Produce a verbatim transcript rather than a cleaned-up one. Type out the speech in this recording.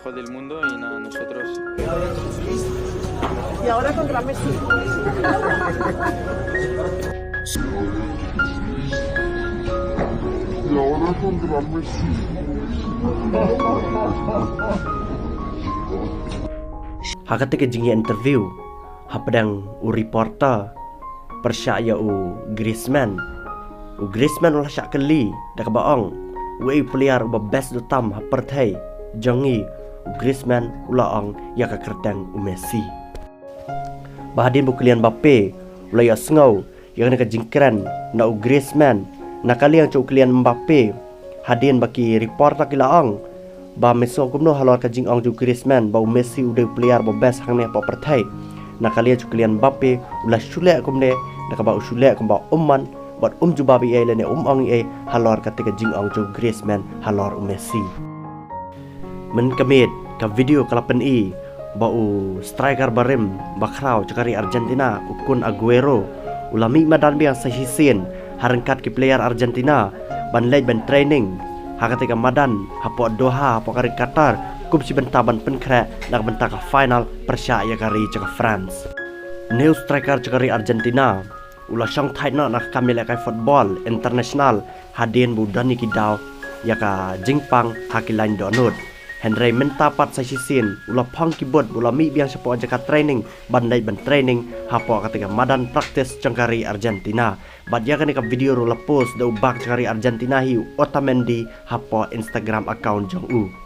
Del mundo y nada, nosotros. Y ahora contra Messi. Ha kata ka jingïa interview hapdeng u reporter pyrshah ïa u Griezmann. U Griezmann u la shah kylli da kaba ong, uei u player uba best tam ha pyrthei jong ngi? U Griezmann u la ong ïa ka kyrteng u Messi. Ba hadien ba u Kylian Mbappe u la ïohsngew ïa kane ka jingkren na u Griezmann na ka liang jong u Kylian Mbappe, hadien ba ki reporter ki la ong ba me sngew kumno halor ka jingong jong u Griezmann ba u Messi u dei u player ba best hangne hapoh pyrthei. Na ka liang jong u Kylian Mbappe u la shu leh kumne, na kaba u shu leh kumba um mon bad um jubab ei ei lane um ong ei ei halor kata ka jingong jong u Griezmann halor u Messi. Mynta ka miet ka video ka la pyni ba u striker barim bakhraw jong ka ri Argentina, u Kun Aguero, u la mih madan biang sa shisien ha ryngkat ki player Argentina ban leit ban training ha kata ka madan hapoh Doha, hapoh ka ri Qatar, kum shi bynta ban pynkhreh na ka bynta ka final pyrshah ïa ka ri jong ka France. Une u striker jong ka ri Argentina u la shong thait noh na ka kam ïalehkai football international hadien ba u don ïa ki daw ïa ka jingpang ha ki lain dohnud. Hynrei mynta pat sa shisien u la phong ki boot ba u la mih biang shapoh jaka training ban leit ban training hapoh kata ka madan practice jong ka ri Argentina. Bad ïa kane ka video ruh la post da u bah jong ka ri Argentina hi, u Otamendi, hapoh Instagram account jong u.